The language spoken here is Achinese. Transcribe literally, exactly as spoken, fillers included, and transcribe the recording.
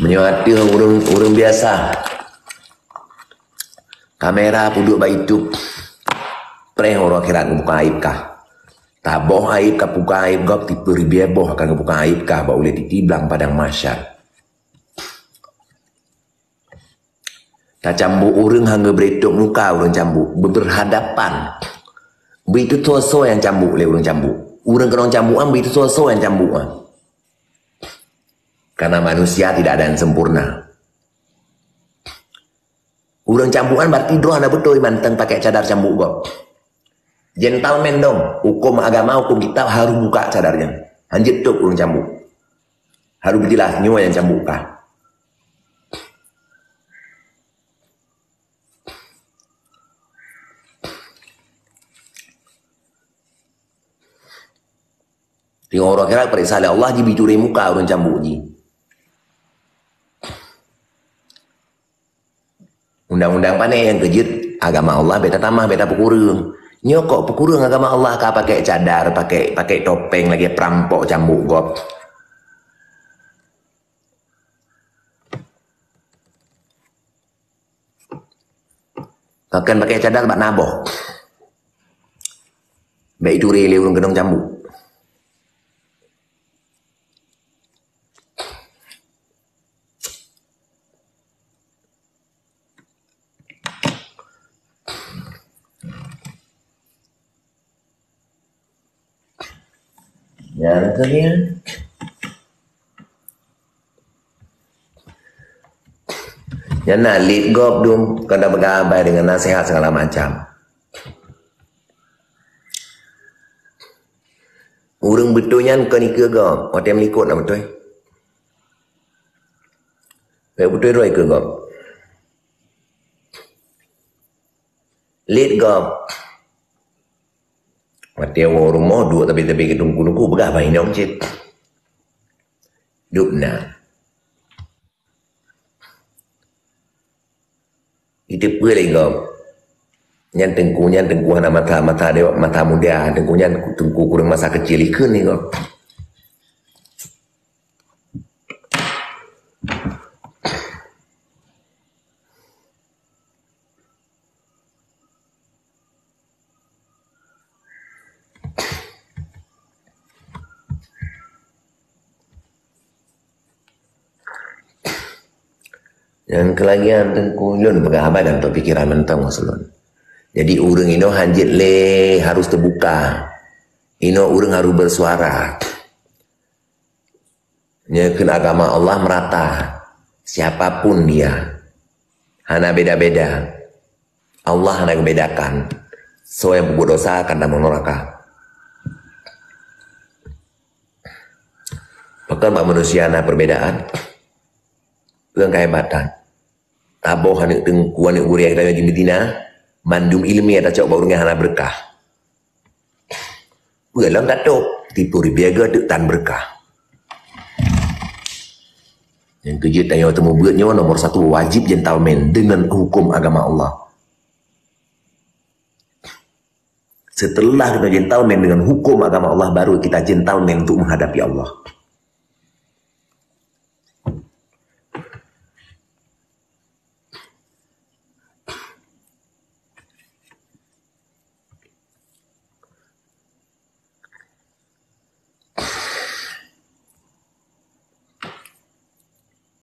Meunyoe ateueh ureuëng, ureuëng biasa, kamera peuduek bak YouTube, preh uroe akhirat geubuka aib kah. Taboh aib ka buka aib gob, tipeue ribée boh akan geubuka aib kah bak ulée titi blang padang mahsyar. Tacambuk ureuëng hana beureutôb muka ureuëng cambuk, beuberhadapan. Beuteusoe-soe nyang cambuk lé ureuëng cambuk. Ureuëng keunong cambukan beuteusoe-soe nyang cambuk nyan. Karena manusia tidak ada yang sempurna. Ureuëng cambuk nyan berarti droe hana beutôi mantong pakai cadar cambuk gob. Gentleman dong, hukum agama, hukum kitab harus buka cadar nyan. Hanjeuet tôp ureuëng cambuk. Harus beujeulaih nyoe nyang cambuk kah. Teungoh uroe akhirat peuriksa lé Allah, jibi turé muka ureuëng cambuk jih. Undang-undang pané nyang keujeuet, agama Allah beta tamah, beta peukureueng. Nyoe kok peukureueng agama Allah ka pakai cadar, pakai, pakai topeng lagée perampok cambuk gob. Bahkan pakai cadar bak naboh. Bèk ituré lé ureuëng keunong cambuk. Nyan keuh nyan. Nyan na lét gob dum, ka tapeugah abai deungon naseuhat segala macam. Ureuëng beutôi nyan kon ikeue gob, watée meulikot na beutôi. Bèk beutôi droe ikeue gob. Lét gob. Watée woe rumoh duek tabi-tabi keu teungku-teungku peugah bak inong cit. Dub na. Iteupeue lé gob. Nyan teungku, nyan teungku hana mata, mata dewa, mata muda. Teungku nyan teungku kureueng masa keucil ikheun lé gob. Nyang keulagian teungku lôn peugah haba dan peupikiran mantong maksud lôn. Jadi ureuëng inoe hanjeuet lé harus teubuka. Inoe ureuëng harus bersuara. Nyoe kheun agama Allah merata, siapapun dia, hana beda-beda. Allah hana geubedakan, soe nyang peubuet dosa akan tamong neuraka. Pakon bak manusia na perbedaan, peue keuhebatan. Taboh aneuëk teungku, aneuëk gurée geutanyoe di Madinah, mandum iéleumé tacok bak ureuëng nyang hana beureukat. Peue lom tatôb, tipu ribée geuh teuk tan beureukat. Nyang keujeuet tanyoe teumeubeuet nyoe nomor satu wajib gentleman deungon huköm agama Allah. Setelah kita gentleman dengan hukum agama Allah, baru kita gentleman untuk menghadapi Allah.